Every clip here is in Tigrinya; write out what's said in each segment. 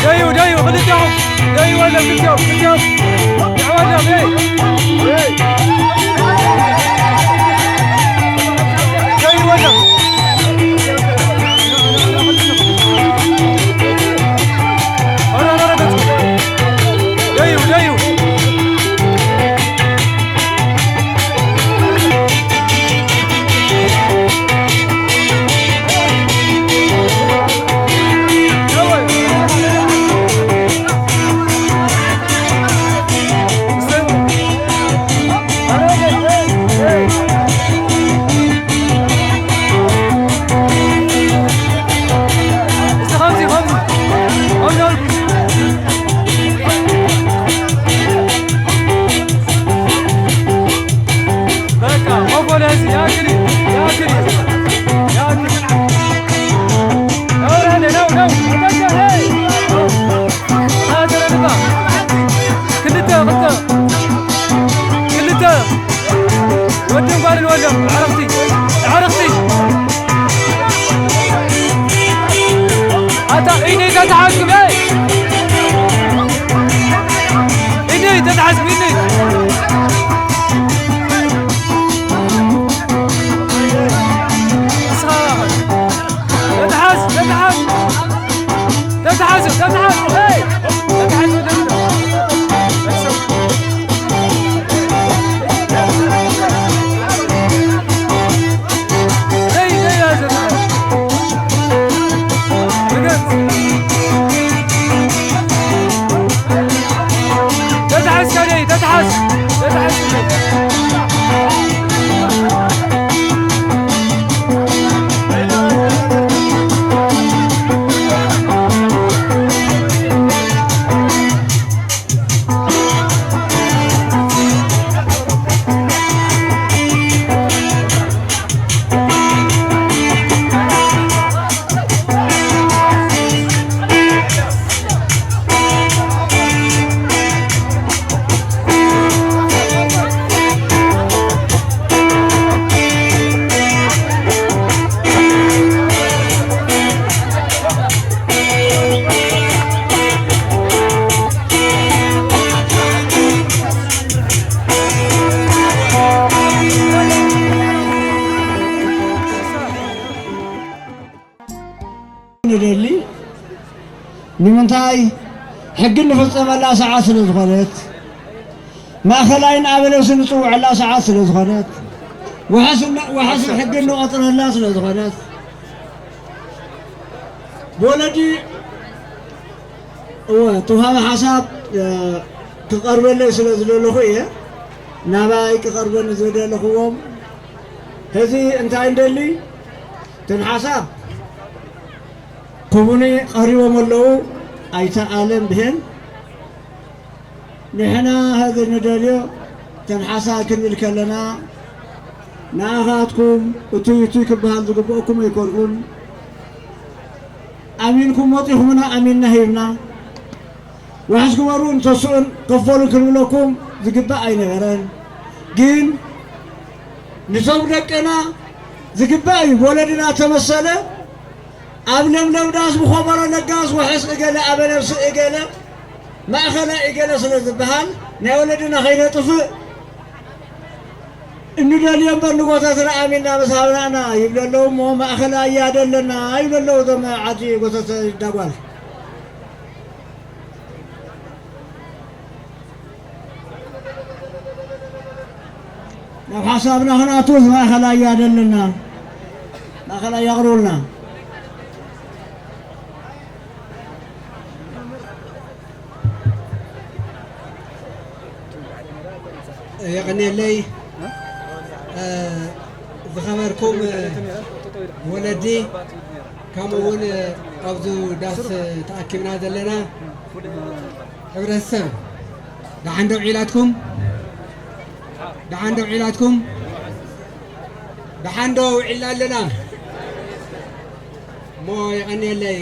ደዩ ደዩ ክልቲኦም ደዩ ወለ ክልቲኦም ክልቲኦም ደዩ ወለ ደዩ ወለ ደዩ ደዩ ንምንታይ? ሕጊ እንፍጸመላ ሰዓት ስለ ዝኾነት፣ ማእኸላይን ኣበለስን ንጽውዐላ ሰዓት ስለ ዝኾነት፣ ዋሕስን፣ ዋሕስን ሕጊ እንቖጽረላ ስለ ዝኾነት፣ ብወለዲ፣ እወ፣ እቲ ውሃቢ ሓሳብ፣ እ፣ ክቐርበለይ ስለ ዝደለኹ እየ። ናባይ ክቐርበኒ ዝደለኽዎም። ሕዚ እንታይ እንደሊ? እተን ሓሳብ ክቡኒ ቀሪቦም ኣለዉ። ኣይተ ኣለም ብሄን፣ ንሕና ሕዚ ንደልዮ፣ እተን ሓሳብ ክንብል ከለና፣ ንኣኻትኩም እቱይ እቱይ ክበሃል ዝግብኦኩም ኣይኮንኩን። ኣሚንኩም ወፂኹምና፣ ኣሚንና ሂብና። ዋሕስ ግበሩን ተስኡን ከፈሉን ክንብለኩም ዝግባእ ኣይነበረን። ግን ንቶም ደቅና ዝግባእ እዩ። ወለድና ተመሰለ ኣብ ለምለም ዳስ ብኾመሮ ለጋስ ወሕስ እገለ ኣበ ነብሲ እገለ ማእኸለ እገለ ስለ ዝበሃል ናይ ወለድና ከይነጥፍእ እንደልዮ እምበር ንጎተትና ኣሚንና ምስ ሃብናና ይብሉ ኣለዉ እሞ ማእኸለ ኣያደለና ይብሉ ኣለዉ እዞም ዓዲ ጎተተ ይዳጓል። ናብ ሓሳብና ክነኣቱ ማእኸላይ ኣደልና፣ ማእኸላይ ኣቕርቡልና። የቐንየለይ። እ፣ ዝኸበርኩም፣ እ፣ ወለዲ፣ ከምኡ እውን፣ እ፣ ኣብዚ ዳስ ተኣኪብና ዘለና ሕብረተሰብ፣ ደሓን ዶ ውዒላትኩም? ደሓን ዶ ውዒላትኩም? ደሓን ዶ ውዒልና ኣለና? እሞ የቐንየለይ።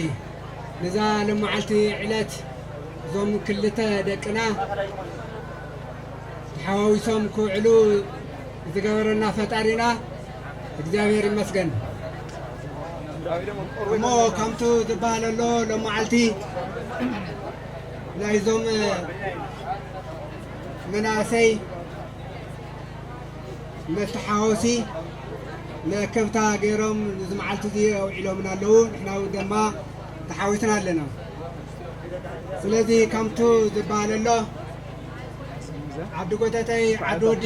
ነዛ ሎመዓልቲ ዕለት እዞም ክልተ ደቅና ተሓዋዊሶም ክውዕሉ ዝገበረና ፈጣሪና እግዚኣብሔር ይመስገን። እሞ ከምቱ ዝበሃል ኣሎ ሎመዓልቲ ናይዞም መናእሰይ መስተሓወሲ መእከብታ ገይሮም እዚ መዓልቲ እዚ ኣውዒሎምና ኣለዉ። ንሕና እውን ድማ ተሓዊስና ኣለና። ስለዚ ከምቱ ዝበሃል ኣሎ ዓዲ ጎተተይ ዓዲ ወዲ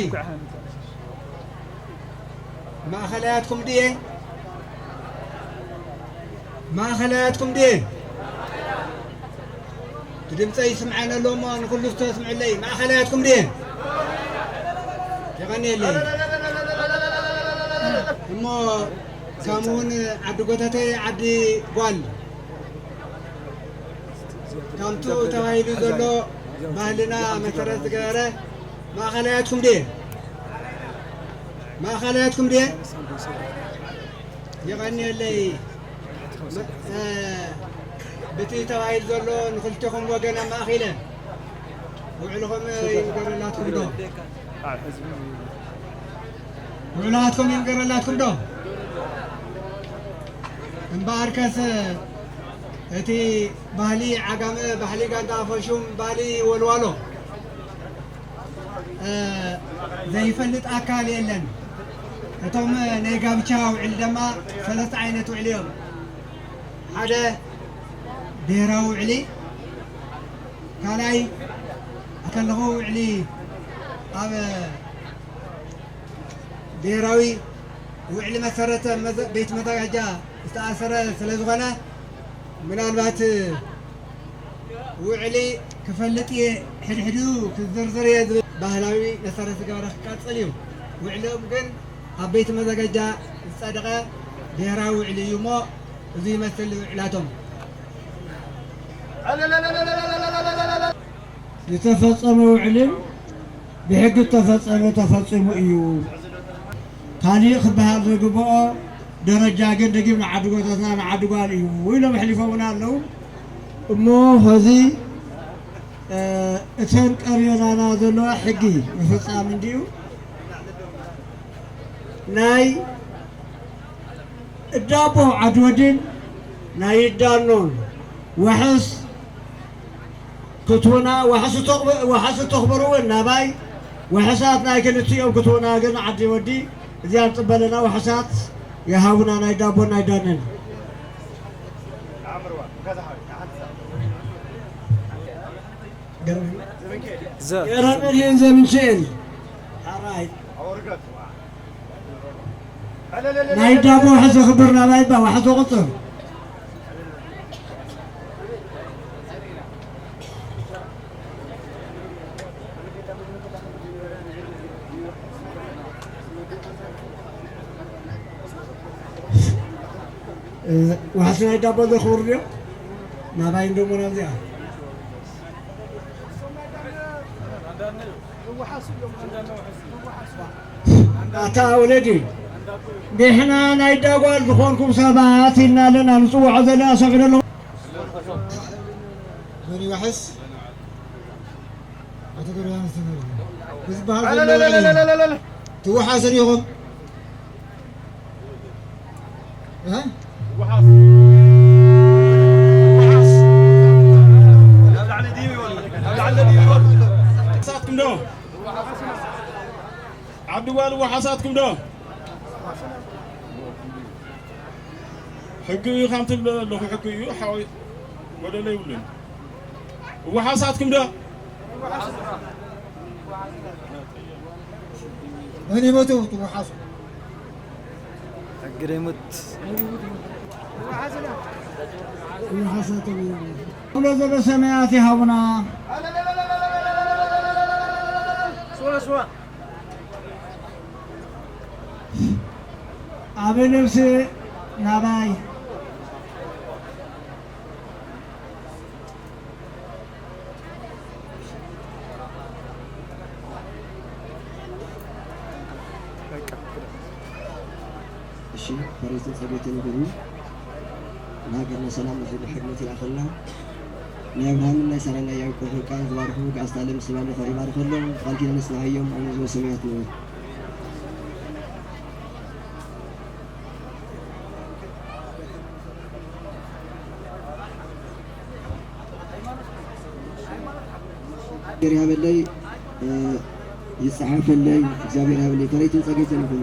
ማእኸላያትኩም ድየ? ማእኸላያትኩም ድየ? እቲ ድምፀይ ይስምዐን ኣሎ እሞ ንኩሉ ዝተስምዐለይ። ማእኸላያትኩም ድየ? የቐንየለይ። እሞ ከምኡ እውን ዓዲ ጎተተይ ዓዲ ጓል ከምቱ ተባሂሉ ዘሎ ባህልና መሰረት ዝገበረ ማእኸላያትኩም ድየ? ማእኸላያትኩም ድየ? የቐንየለይ። መ-፣ እ፣ ብቲ ተባሂሉ ዘሎ ንክልቴኹም ወገን ኣማእኺለ ውዕልኹም ይንገረላትኩም ዶ? ውዕላትኩም ይንገረላትኩም ዶ? እምበኣርከስ እቲ ባህሊ ዓጋመ፣ ባህሊ ጋንታ ፈሹም፣ ባህሊ ወልዋሎ፣ እ፣ ዘይፈልጥ ኣካል የለን። እቶም ናይ ጋብቻ ውዕሊ ድማ ሰለስተ ዓይነት ውዕሊ እዮም። ሓደ ብሄራዊ ውዕሊ፣ ካልኣይ ከለኹ ውዕሊ ኣብ ብሄራዊ ውዕሊ መሰረት መዘ-፣ ቤት መዘጋጃ ዝተኣሰረ ስለ ዝኾነ፣ ምናልባት ውዕሊ ክፈልጥ እየ፣ ሕድሕዱ ክዝርዝር እየ ዝብል ባህላዊ መሰረት ዝገበረ ክቀጽል እዩ። ውዕሎም ግን ኣብ ቤት መዘጋጃ ዝጸደቐ ብሄራዊ ውዕሊ እዩ እሞ፣ እዚ ይመስል ውዕላቶም። ዝተፈጸመ ውዕልን ብሕጊ እተፈጸመ ተፈጺሙ እዩ። ካሊእ ክበሃል ዝግብኦ ደረጃ ግን ደጊም ንዓዲ ጎተትና ንዓዲ ጓል እዩ ኢሎም ኣሕሊፎምና ኣለዉ። እሞ ኸዚ፣ እ፣ እተን ቀሪበናና ዘለዋ ሕጊ ምፍጻም እንድዩ። ናይ እዳቦ ዓዲ ወዲን ናይ ዳኖን ዋሕስ ክትውና ዋሕስ ተቕበ-፣ ዋሕስ ተኽብርዎ ናባይ ዋሕሳት ናይ ክልቲኦም ክትውና ግን ዓዲ ወዲ እዚኣ ንጽበለና ዋሕሳት ይሃቡና ናይ ዳቦን ናይ ዳንን። ዘ- ገብረመድህን ዘምንሽኤል። ሓራይ። ናይ ዳቦ ዋሕዚ ክብር ናባይ ባ ዋሕዚ ቁፅር። እ፣ ዋሕዚ ናይ ዳቦ ዘኽብር ድዮ? ናባይ እንደሞ ናብዚኣ። ኣታ ወለዲ፣ ንሕና ናይ ዳጓል ዝኾንኩም ሰባት ኢልና ኣለና ንጽውዖ ዘለና ሰብ ኢለ ኣለኹ። መን ይዋሕስ? ኣቶ ገብረ ዮሃንስ ተጋሩ። እዚ በሃል ዘሎ ትወሓሱ ዲኹም? እ? ዓዲ ጓል ወሓሳትኩም ዶ? ሕጊ እዩ፣ ከም ትብሎ ኣለኹ፣ ሕጊ እዩ፣ ሓወይ፣ ጎደሎ የብሉን። እወሓሳትኩም ዶ? መን ይሞቱ ትወሓሱ? ሕጊ ደይሞት። እወሓሳትኩም እዩ። ኩሎ ዘበሰማያት ይሃቡና። ስዋ፣ ስዋ። ኣብ ነብሲ ናባይ እሺ፣ ፈረስትን ጸገይትን ይኹኑ። ንሃገርና ሰላም፣ ንህዝቢ ሕግነት ይልኣኸልና። ናይ ኣብርሃምን ናይ ሳራን ናይ ያዕቆብን ቃል ዝባርኹ፣ ገዓዝቲ ዓለም ምስ ባርኾ ይባርኸሎም፣ ቃል ኪዳን ይጽንዓዮም፣ ኣብ ንጉስ ሰማያት ንበር። እግዚኣብሔር ይሃበለይ፣ እ፣ ይጽሓፈለይ፣ እግዚኣብሔር ይሃበለይ። ፈረይትን ጸገይትን ይኹኑ።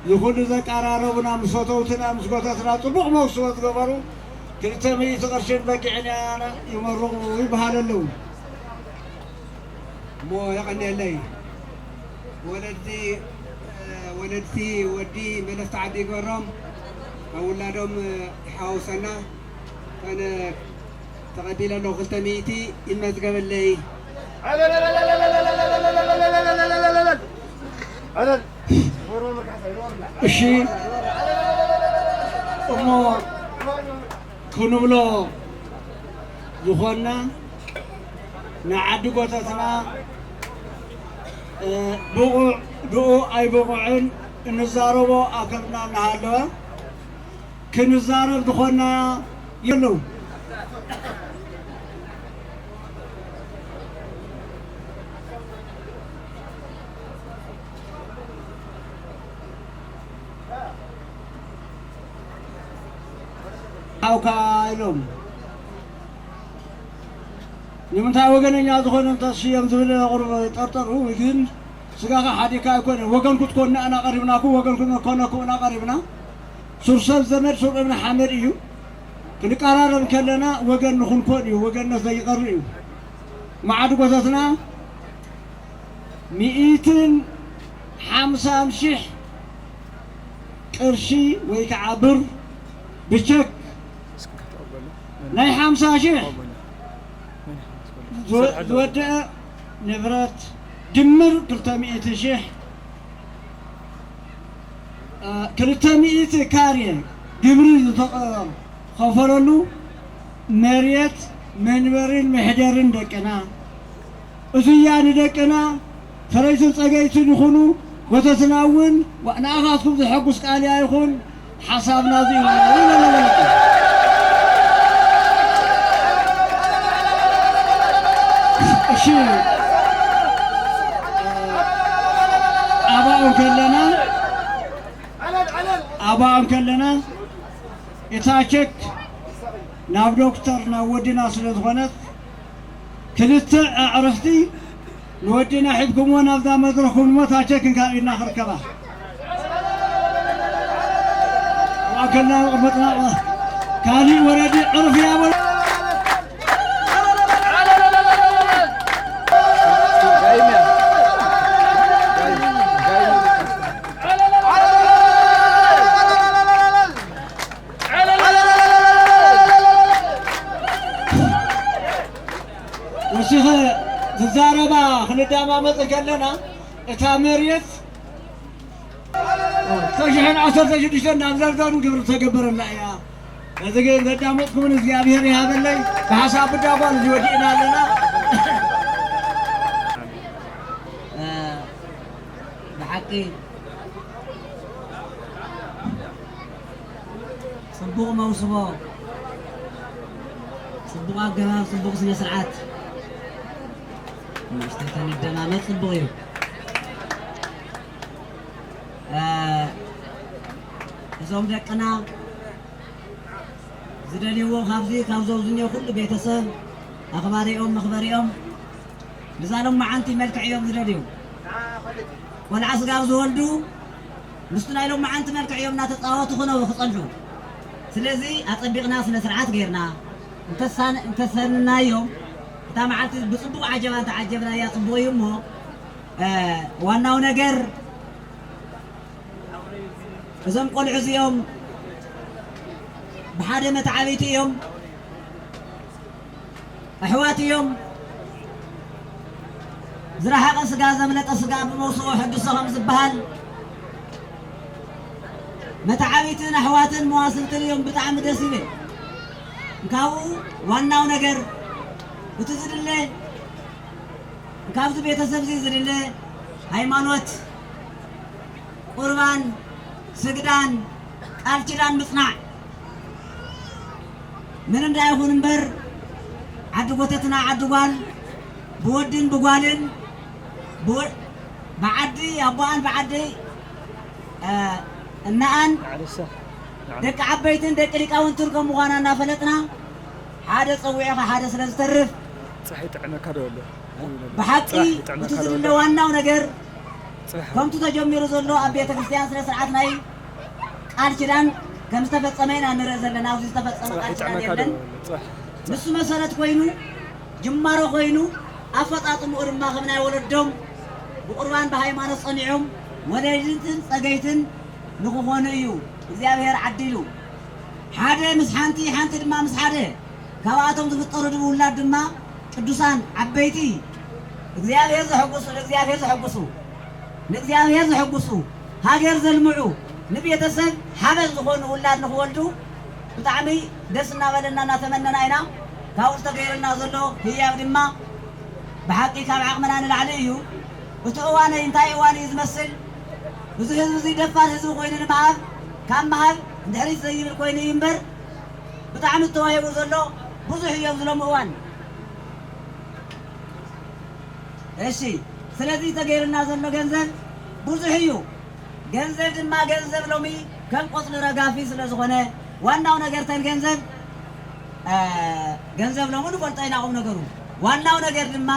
ይኹሉ ዘቀራረቡና ምስ ፈተውትና ምስ ጎተትና ጽቡቕ መውስቦ ዝገበሩ ክልተ ሚእቲ ቅርሽን በጊዕን እያ ይመርቑ ይበሃል ኣለዉ። እሞ የቐንየለይ። ወለድቲ፣ ወለድቲ ወዲ መለስቲ ዓዲ ይግበሮም፣ ካብ ውላዶም ይሓዋውሰና። ኣነ ተቐቢለ ኣለኹ፣ ክልተ ሚእቲ ይመዝገበለይ። እሺ፣ እሞ ክንብሎ ዝኾንና ንዓዲ ጎተትና፣ እ፣ ብቑዕ ድኡ ኣይብቑዕን እንዛረቦ ኣብ ከብድና እናሃለወ ክንዛረብ ዝኾንና የለዉ። ሓውካ ኢሎም ንምንታይ ወገነኛ ዝኾነ እንተስዮም ዝብል ቁሩብ ጠርጠር፣ ግን ስጋኻ ሓዲካ ኣይኮነን። ወገንኩ ትኮንና ኢና ቀሪብናኩ፣ ወገንኩ ንኮነኩ ኢና ቀሪብና። ሱር ሰብ ዘመድ ሱር እብኒ ሓመድ እዩ። ክንቀራረብ ከለና ወገን ንኹንኮን እዩ፣ ወገንነት ዘይቀሪ እዩ። መዓድ ጎተትና ሚእትን ሓምሳን ሽሕ ቅርሺ ወይ ከዓ ብር ብቸክ ናይ ሓምሳ ሽሕ ዝወ-፣ ዝወደአ ንብረት ድምር ክልተ ሚእቲ ሽሕ፣ እ፣ ክልተ ሚእቲ ካሬ ግብሪ ዝተኸፈለሉ መሬት መንበሪን መሕደሪን ደቅና፣ እዙያ ንደቅና ፈረይትን ጸገይትን ይኹኑ፣ ጎተትና እውን ንኣኻትኩም ዘሐጉስ ቃልያ ይኹን። ሓሳብና እዚ እዩ። እሺ፣ ኣባኡ ከለና፣ ኣባኡ ከለና፣ እታ ቸክ ናብ ዶክተር፣ ናብ ወድና ስለ ዝኾነት፣ ክልተ ኣዕርኽቲ ንወድና ሒዝኩምዎ ናብዛ መድረኽ ኩንሞ፣ እታ ቸክ እንካብ ኢድና ክርከባ። ከላ ቅድመ ጥናቐ ካሊእ ወረዲ ዕርፍያ በሉ። ወሲኸ ዝዛረባ ክንዳማመፅ ከለና እታ መሬት ክልተ ሽሕን ዓሰርተ ሽዱሽተን ናብ ዘርዘሩ ግብሪ ተገበረላ እያ። እዚ ግን ዘዳመፅኩምን እግዚኣብሔር ይሃበለይ። ብሓሳብ ብዳጓል እዚ ወዲእና ኣለና። ብሓቂ ጽቡቕ መውስቦ፣ ጽቡቕ ኣገባብ፣ ጽቡቕ ስነ ስርዓት። ንእሽተይ ተንደማመጥ ጽቡቕ እዩ። እ፣ እዞም ደቅና ዝደልይዎ ካብዚ ካብ ዘውዝንዮ ኩሉ ቤተሰብ ኣኽባሪኦም መኽበሪኦም ንዛ ሎም መዓንቲ መልክዕ እዮም ዝደልዩ። ቆልዓ ስጋብ ዝወልዱ ምስቲ ናይ ሎም መዓንቲ መልክዕ እዮም እናተፃወቱ ክነብሩ ክፀንሑ። ስለዚ ኣፀቢቕና ስነ ስርዓት ጌርና እንተሳን-፣ እንተሰንናዮም እታ መዓልቲ ብፅቡቕ ዓጀባ እንተዓጀብናያ ፅቡቕ እዩ እሞ፣ እ፣ ዋናው ነገር እዞም ቆልዑ እዚኦም ብሓደ መተዓብይቲ እዮም፣ ኣሕዋት እዮም። ዝረሓቐ ስጋ ዘምለጠ ስጋ ብመውስቦ ሕድሶ ከም ዝበሃል መተዓብይትን ኣሕዋትን መዋስልትን እዮም። ብጣዕሚ ደስ ይብል። ካብኡ ዋናው ነገር እቲ ዝድለ ካብዚ ቤተሰብ እዚ ዝድለ ሃይማኖት፣ ቁርባን፣ ስግዳን፣ ቃል ኪዳን ምጽናዕ። ምን እንዳ ይኹን እምበር ዓዲ ጎተትና ዓዲ ጓል ብወድን ብጓልን ብወ-፣ ብዓዲ ኣቦኣን ብዓዲ፣ እ፣ እናኣን ደቂ ዓበይትን ደቂ ሊቃውንትን ከም ምዃና እናፈለጥና ሓደ ጸዊዕኻ ሓደ ስለ ዝተርፍ ጽሕ ይጥዕመካ ዶ ኣሎ? ብሓቂ ጽሕ ይጥዕመካ እቲ ዶ ዝድለ ኣሎ? ዋናው ነገር ጽሕ ከምቲ ተጀሚሩ ዘሎ ኣብ ቤተ ክርስቲያን ስነ ስርዓት ናይ ቃል ኪዳን ከም ዝተፈጸመ ኢና ንርኢ ዘለና። ኣብዚ ዝተፈጸመ ጽሕ ቃል ኪዳን ይጥዕመካ ዶ የለን። ኣሎ? ጽሕ፣ ጽሕ። ንሱ መሰረት ኮይኑ ጅማሮ ኮይኑ ኣፈጻጽምኡ ድማ ከም ናይ ወለዶም ብቁርባን ብሃይማኖት ጸኒዖም ወለድትን ጸገይትን ንክኾኑ እዩ እግዚኣብሔር ዓዲሉ። ሓደ ምስ ሓንቲ፣ ሓንቲ ድማ ምስ ሓደ ካብኣቶም ዝፍጠሩ ውላድ ድማ ቅዱሳን ዓበይቲ እግዚኣብሔር ዘሐጉሱ፣ ንእግዚኣብሔር ዘሐጉሱ፣ ንእግዚኣብሔር ዘሐጉሱ፣ ሃገር ዘልምዑ፣ ንቤተሰብ ሓበን ዝኾኑ ውላድ ንኽወልዱ ብጣዕሚ ደስ እናበለና እናተመነና ኢና። ካብኡ ዝተገይረልና ዘሎ ህያብ ድማ ብሓቂ ካብ ዓቕምና ንላዕሊ እዩ። እቲ እዋነይ እንታይ እዋን እዩ ዝመስል? እዚ ህዝቢ እዚ ደፋር ህዝቢ ኮይኑ ንምሃብ ካብ ምሃብ ንድሕሪት ዘይብል ኮይኑ እዩ እምበር ብጣዕሚ ተዋሂቡ ዘሎ ብዙሕ እዩ ኣብዚ ሎሚ እዋን። እሺ፣ ስለዚ ተገይሩና ዘሎ ገንዘብ ብዙሕ እዩ። ገንዘብ ድማ ገንዘብ ሎሚ ከም ቆጽሊ ረጋፊ ስለ ዝኾነ ዋናው ነገር ተን ገንዘብ፣ እ፣ ገንዘብ ሎሚ ንፈልጦ ኢና ቁም ነገሩ። ዋናው ነገር ድማ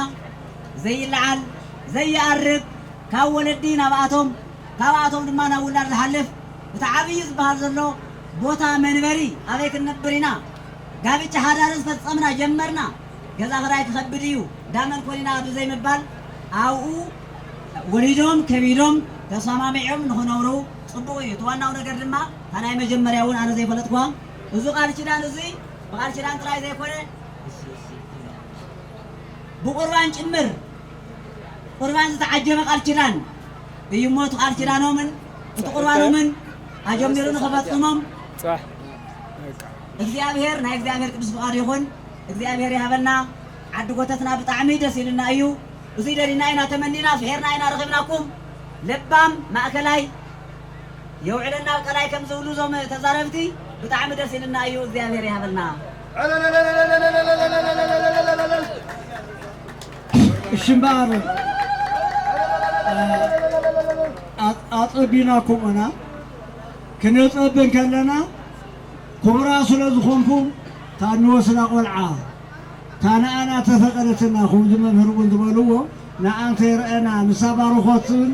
ዘይለዓል ዘይኣርግ ካብ ወለዲ ናብኣቶም ካብኣቶም ድማ ናብ ውላድ ዝሓልፍ እቲ ዓብዪ ዝበሃል ዘሎ ቦታ መንበሪ ኣበይ ክንነብር ኢና? ጋብቻ ሓዳር ዝፈጸምና ጀመርና። ገዛ ክራይ ክኸብድ እዩ፣ ዳመን ኮኒና ብዘይ ምባል ኣብኡ ወሊዶም ከቢዶም ተሰማሚዖም ንኽነብሩ ጽቡቕ እዩ። እቲ ዋናው ነገር ድማ እታ ናይ መጀመርያ እውን ኣነ ዘይፈለጥኩዋ እዚ ቃል ኪዳን እዚ ብቃል ኪዳን ጥራይ ዘይኮነ ብቁርባን ጭምር ቁርባን ዝተዓጀበ ቃል ኪዳን እዩ እሞ እቲ ቃል ኪዳኖምን እቲ ቁርባኖምን ኣጀሚሩ ንኽፈጽሞም ጻሕ በቃ እግዚኣብሔር ናይ እግዚኣብሔር ቅዱስ ፍቓድ ይኹን። እግዚኣብሔር ይሃበልና። ዓዲ ጎተትና ብጣዕሚ ደስ ኢሉና እዩ። እዙይ ደሊና ኢና ተመኒና ፍሒርና ኢና ረኺብናኩም። ለባም ማእከላይ የውዕለና ኣብ ቀላይ ከም ዝብሉ እዞም ተዛረብቲ ብጣዕሚ ደስ ኢልና እዩ። እግዚኣብሔር ይሃበልና። እሺ እምበኣር፣ እ፣ ኣ-፣ ኣጸቢናኩም ኢና። ክነጸቢ እንከለና ክቡራት ስለ ዝኾንኩም፣ እታ እንወስዳ ቆልዓ፣ እታ ንኣና ተፈቐደትና፣ ከምዚ መምህር እውን ዝበልዎ፣ ንኣ እንተይረኣና፣ ንሳ ባርኾት ትብል፣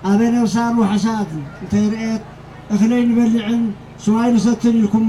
ኣበ ነብሳን ውሑሳት እንተይረኤት፣ እኽለይ ንበልዕን ስዋይ ንሰትን ኢልኩም